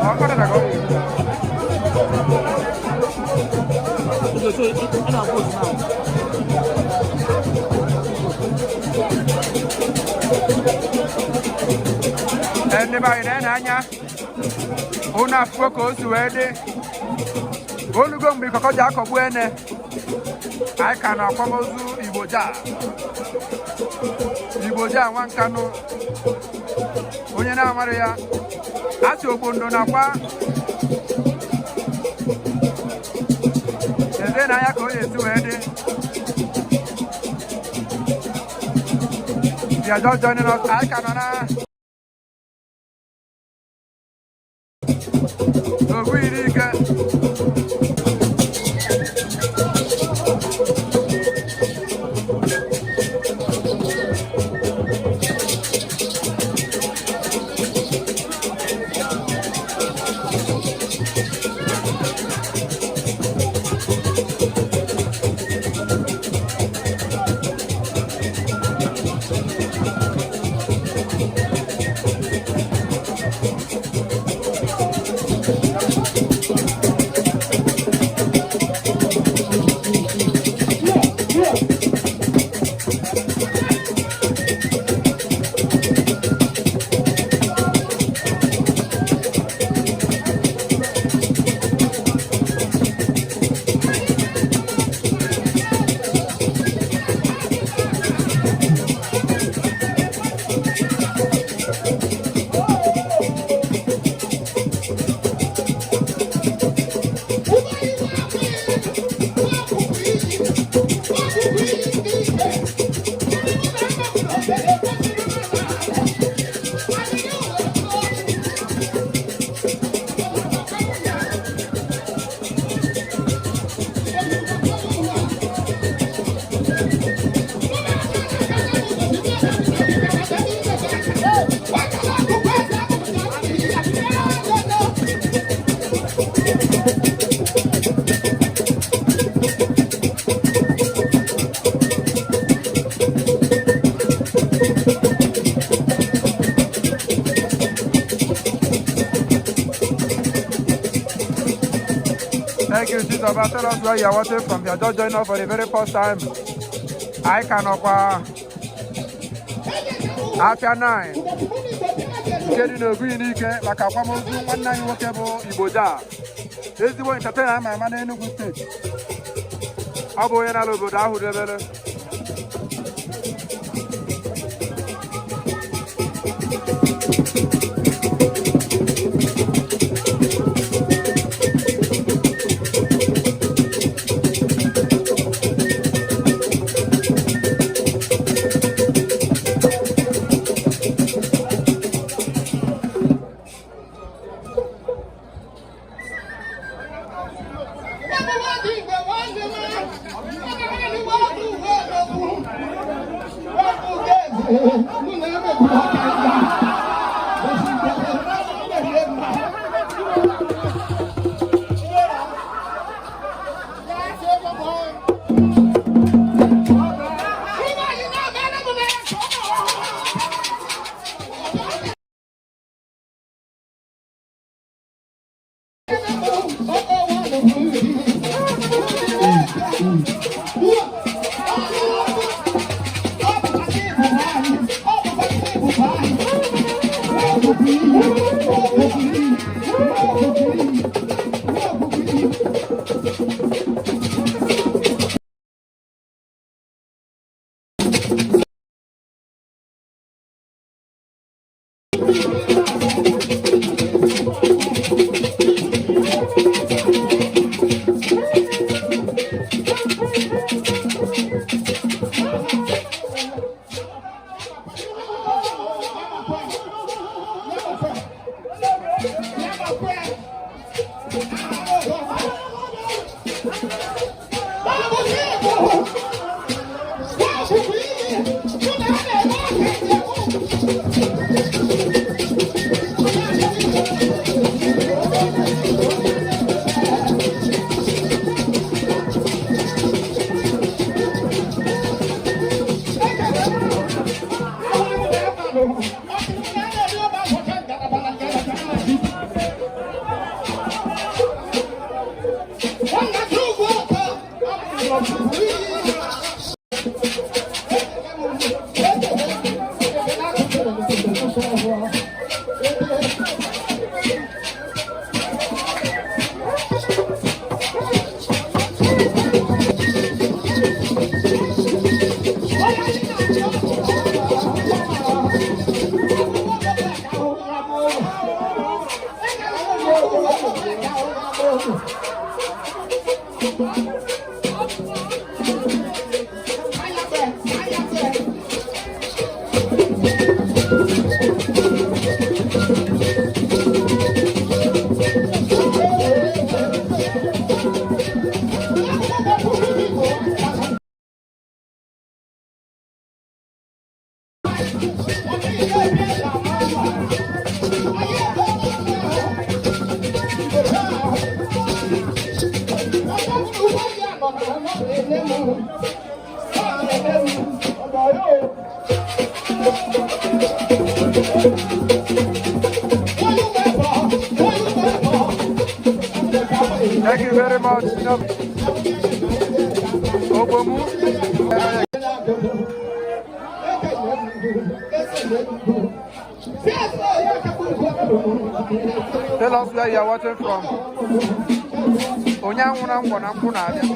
Ọ kọrọ na ka ọ bụ. Okay, so it na vote now. Ee, ndị be anyị na-ene anya, unu afụgo ka o si wee dị. Olugo mgbe ikọkọ ji akọgbu ene. Anyị ka na akwamozu Igbo ja, Igbo ja nwa Nkanụ. Onye na-amara ya asị ogbondo nakwa eze n'anya ka o esi wee dị. If you are just joining us, anyị ka nọ na Ogwuirike. Thank you, Chizoba. Tell us where you are watching from. You are just joining us for the very first time. Anyị ka nọkwa Afia 9 nke dị n'Ogwuirike maka akwamozu nwanne anyị nwoke bụ Igbo ja, ezigbo entertainer ama ama n'Enugu Steeti. Ọ bụ onye na-ala obodo ahụ debere. Thank you very much. Ogbomu. Tell us where you are watching from. Onye anwụ na ngwọ na nkwụ na-abịa.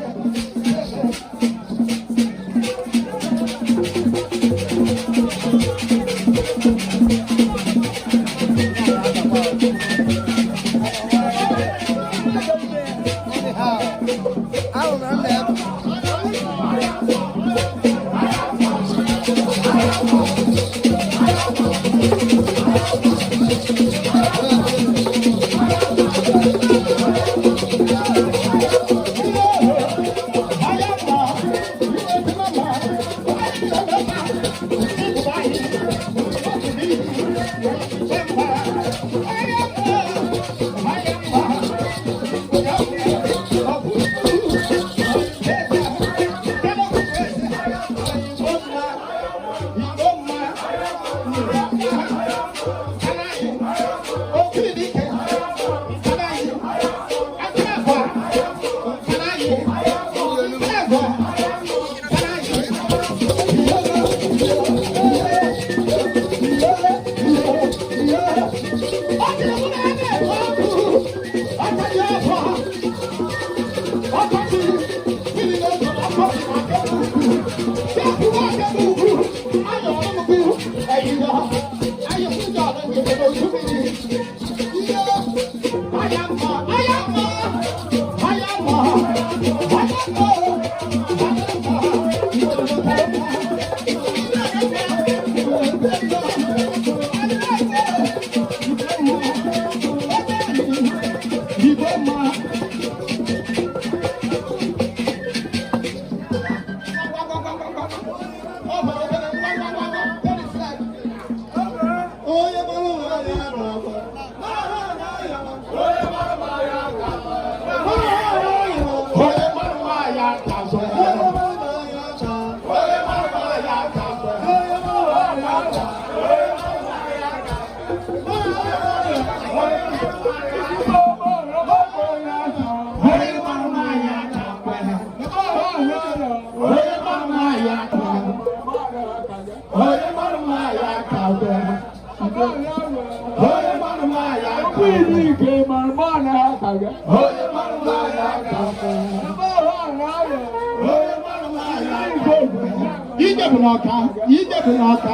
Ije bụ n'ọka, ije bụ n'ọka,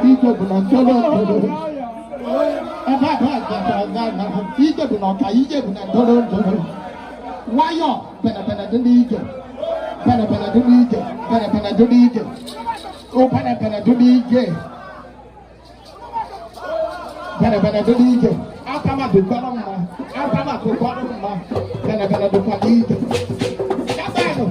ije bụ na ntolo ntolo. Ebe a bụ aja na ije bụ n'ọka, ije bụ na ntolo ntolo. Nwayọ penepene dị n'ije, penepene dị n'ije, penepene dị n'ije, o penepene dị n'ije, penepene dị n'ije. Atama dịkwara mma, atama dịkwara mma, penepene dịkwa n'ije. Gabanụ.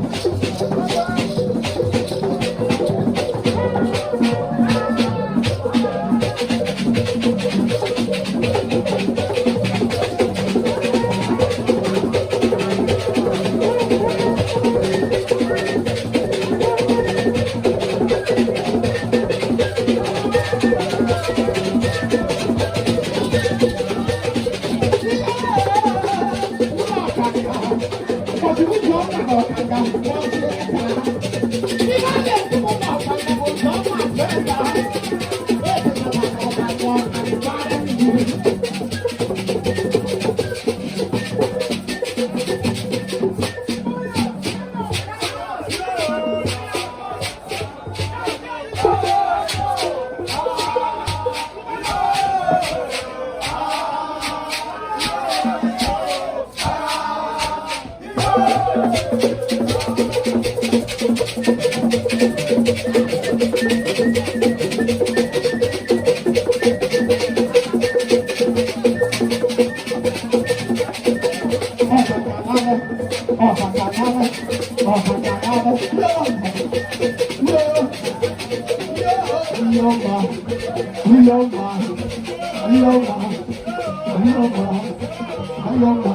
Ayọ̀mà, ayọ̀mà, ayọ̀mà.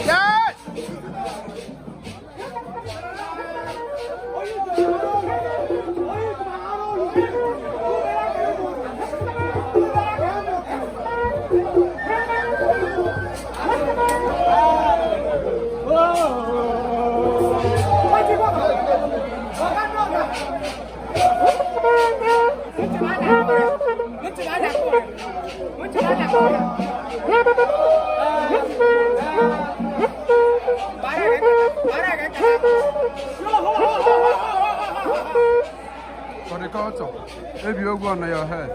Yeah! For the culture, maybe you go on your head.